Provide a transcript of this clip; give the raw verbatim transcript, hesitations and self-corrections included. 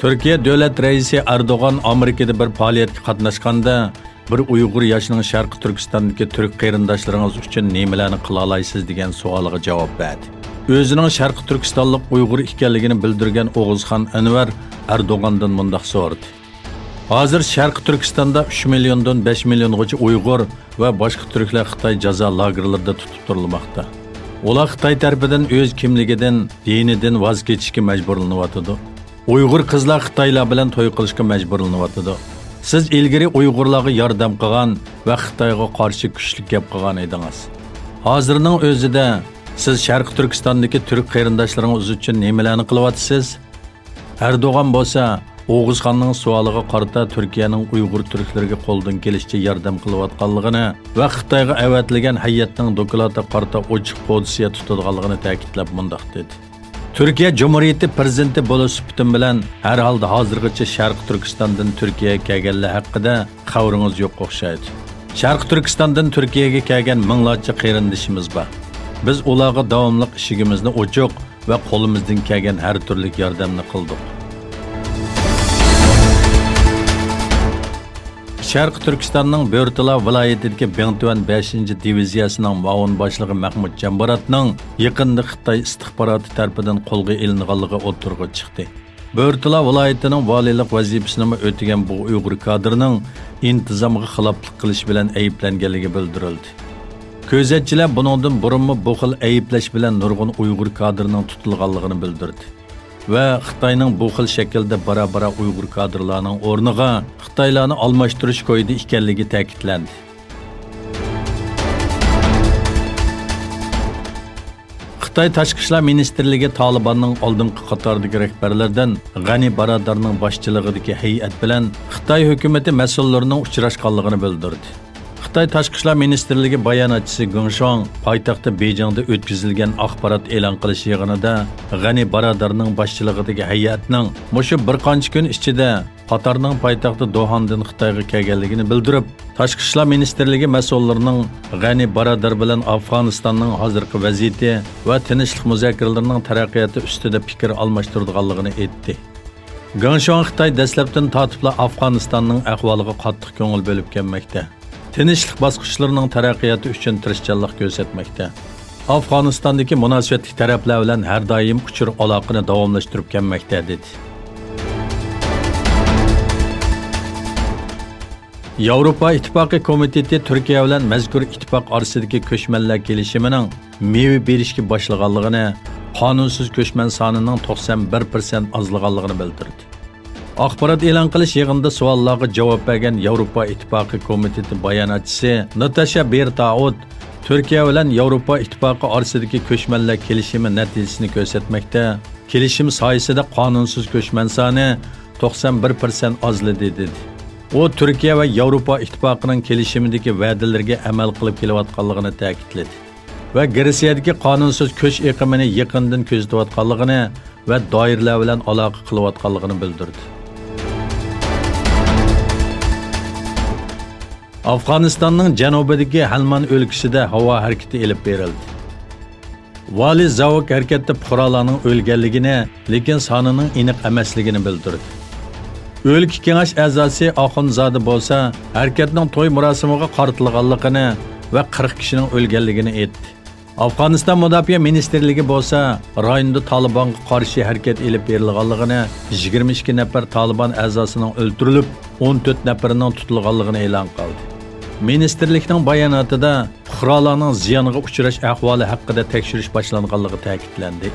تۈركىيە دۆلەت رەئىسى ئەردوغان ئامېرىكىدا بىر پائالىيەتكە قاتناشقاندا، بىر ئۇيغۇر ياشنىڭ شەرقىي تۈركىستاندىكى تۈرك قېرىنداشلىرىڭىز ئۈچۈن نېمىلەرنى قىلالايسىز دېگەن سوئالىغا جاۋاب بەردى. ئۆزىنىڭ شەرقىي تۈركىستانلىق ئۇيغۇر ئىكەنلىكىنى بىلدۈرگەن ئوغۇزخان ئەنۋەر ئەردوغاندىن مۇنداق سورىدى: ھازىر شەرقىي تۈركىستاندا ئۈچ مىليوندىن بەش مىليونغىچە ئۇيغۇر ۋە باشقا تۈركلەر خىتاي جازا لاگېرلىرىدا تۇتۇپ تۇرۇلماقتا. ئۇلار خىتاي تەرىپىدىن ئۆز كىملىكىدىن، دىنىدىن ۋاز كېچىشكە مەجبۇرلىنىۋاتىدۇ. ئۇيغۇر قىزلار خىتايلار بىلەن توي قىلىشقا مەجبۇرلىنىۋاتىدۇ. سىز ئىلگىرى ئۇيغۇرلارغا ياردەم قىلغان ۋە خىتايغا قارشى كۈچلۈك گەپ قىلغان ئىدىڭىز. ھازىرنىڭ ئۆزىدە سىز شەرقىي تۈركىستاندىكى تۈرك قېرىنداشلىرىڭىز ئۈچۈن نېمىلەرنى قىلىۋاتىسىز؟ ئەردوغان بولسا ئوغۇزخاننىڭ سوئالىغا قارىتا تۈركىيەنىڭ ئۇيغۇر تۈركلىرىگە قولىدىن كېلىشىچە ياردەم قىلىۋاتقانلىقىنى ۋە خىتايغا ئەۋەتىلگەن ھەيئەتنىڭ دوكلاتىغا قارىتا ئوچۇق پوزىتسىيە تۇتىدىغانلىقىنى تەكىتلەپ مۇنداق دېدى: تۈركىيە جۇمھۇرىيىتى پىرېزىدېنتى بولۇش سۈپىتىم بىلەن ھەر ھالدا ھازىرغىچە شەرقىي تۈركىستاندىن تۈركىيەگە كەلگەنلەر ھەققىدە خەۋىرىڭىز يوق ئوخشايدۇ. شەرقىي تۈركىستاندىن تۈركىيەگە كەلگەن مىڭلارچە قېرىندىشىمىز بار. بىز ئۇلارغا داۋاملىق ئىشىكىمىزنى ئوچۇق ۋە قولىمىزدىن كەلگەن ھەر تۈرلۈك ياردەمنى قىلدۇق. شەرقىي تۈركىستاننىڭ بۆرتالا ۋىلايىتىدىكى بىڭتۈەن بەشىنچى دىۋىزىيەسىنىڭ مۇئاۋىن باشلىقى مەھمۇت جامباراتنىڭ يېقىندا خىتاي ئىستىخباراتى تەرىپىدىن قولغا ئېلىنغانلىقى ئوتتۇرىغا چىقتى. بۆرتالا ۋىلايىتىنىڭ ۋالىيلىق ۋەزىپىسىنىمۇ ئۆتىگەن بۇ ئۇيغۇر كادىرىنىڭ ئىنتىزامغا خىلاپلىق قىلىش بىلەن ئەيىبلەنگەنلىكى بىلدۈرۈلدى. كۆزەتچىلەر بۇنىڭدىن بۇرۇنمۇ بۇ خىل ئەيىبلەش بىلەن نۇرغۇن ئۇيغۇر كادىرىنىڭ تۇتۇلغانلىقىنى بىلدۈردى ۋە خىتاينىڭ بۇ خىل شەكىلدە بارا-بارا ئۇيغۇر كادىرلارنىڭ ئورنىغا خىتايلارنى ئالماشتۇرۇش كويىدا ئىكەنلىكى تەكىتلەندى. خىتاي تاشقى ئىشلار مىنىستىرلىكى تالىباننىڭ ئالدىنقى قاتاردىكى رەھبەرلىرىدىن غەنى بارادارنىڭ باشچىلىقىدىكى ھەيئەت بىلەن خىتاي ھۆكۈمىتى مەسئۇللىرىنىڭ ئۇچراشقانلىقىنى بىلدۈردى. خىتاي تاشقى ئىشلار مىنىستىرلىكى باياناتچىسى گېڭ شۇاڭ پايتەختى بېيجىڭدا ئۆتكۈزۈلگەن ئاخبارات ئېلان قىلىش يىغىنىدا غەنى بارادارنىڭ باشچىلىقىدىكى ھەيئەتنىڭ مۇشۇ بىر قانچە كۈن ئىچىدە قاتارنىڭ پايتەختى دوھاندىن خىتايغا كەلگەنلىكىنى بىلدۈرۈپ، تاشقى ئىشلار مىنىستىرلىكى مەسئۇللىرىنىڭ غەنى بارادار بىلەن ئافغانىستاننىڭ ھازىرقى ۋەزىيىتى ۋە تىنچلىق مۇزاكىرىلىرىنىڭ تەرەققىياتى ئۈستىدە پىكىر ئالماشتۇرىدىغانلىقىنى ئېيتتى. گېڭ شۇاڭ خىتاي دەسلەپتىن تارتىپلا ئافغانىستاننىڭ ئەھۋالىغا قاتتىق كۆڭۈل بۆلۈپ كەلمەكتە. تىنچلىق باسقۇچلىرىنىڭ تەرەققىياتى ئۈچۈن تىرىشچانلىق كۆرسەتمەكتە. ئافغانىستاندىكى مۇناسىۋەتلىك تەرەپلەر بىلەن ھەر دائىم ئۇچۇر ئالاقىنى داۋاملاشتۇرۇپ كەلمەكتە، دېدى. ياۋروپا ئىتتىپاقى كومىتېتى تۈركىيە بىلەن مەزكۇر ئىتتىپاق ئارىسىدىكى كۆچمەنلەر كېلىشىمىنىڭ مېۋە بېرىشكە باشلىغانلىقىنى، قانۇنسىز كۆچمەن سانىنىڭ توقسان بىر پىرسەنت ئازلىغانلىقىنى بىلدۈردى. ئاخبارات ئېلان قىلىش يىغىنىدا سوئاللارغا جاۋاب بەرگەن ياۋروپا ئىتتىپاقى كومىتېتى باياناتچىسى ناتاشا بېرتاوت تۈركىيە بىلەن ياۋروپا ئىتتىپاقى ئارىسىدىكى كۆچمەنلەر كېلىشىمى نەتىجىسىنى كۆرسەتمەكتە، كېلىشىم سايىسىدە قانۇنسىز كۆچمەن سانى توقسان بىر پىرسەنت ئازلىدى، دېدى. ئۇ تۈركىيە ۋە ياۋروپا ئىتتىپاقىنىڭ كېلىشىمىدىكى ۋەدىلىرىگە ئەمەل قىلىپ كېلىۋاتقانلىقىنى تەكىتلىدى ۋە گرېتسىيەدىكى قانۇنسىز كۆچ ئېقىمىنى يېقىندىن كۆزىتىۋاتقانلىقىنى ۋە دائىرىلەر بىلەن ئالاقە قىلىۋاتقانلىقىنى بىلدۈردى. ئافغانىستاننىڭ جەنۇبىدىكى ھەلمان ئۆلكىسىدە ھاۋا ھەرىكىتى ئېلىپ بېرىلدى. ۋالى زاۋۇك ھەرىكەتتە پۇقرالارنىڭ ئۆلگەنلىكىنى، لېكىن سانىنىڭ ئېنىق ئەمەسلىكىنى بىلدۈردى. ئۆلكە كېڭەش ئەزاسى ئاخۇنزادە بولسا، ھەرىكەتنىڭ توي مۇراسىمىغا قارىتىلغانلىقىنى ۋە قىرىق كىشىنىڭ ئۆلگەنلىكىنى ئېيتتى. ئافغانىستان مۇداپىئە مىنىستىرلىكى بولسا، رايوندا تالىبانغا قارشى ھەرىكەت ئېلىپ بېرىلغانلىقىنى، يىگىرمە ئىككى نەپەر تالىبان ئەزاسىنىڭ ئۆلتۈرۈلۈپ، ئون تۆت نەپىرىنىڭ تۇتۇلغانلىقىنى ئېلان قىلدى. مىنىستىرلىكنىڭ باياناتىدا پۇقرالارنىڭ زىيانغا ئۇچراش ئەھۋالى ھەققىدە تەكشۈرۈش باشلانغانلىقى تەكىتلەندى.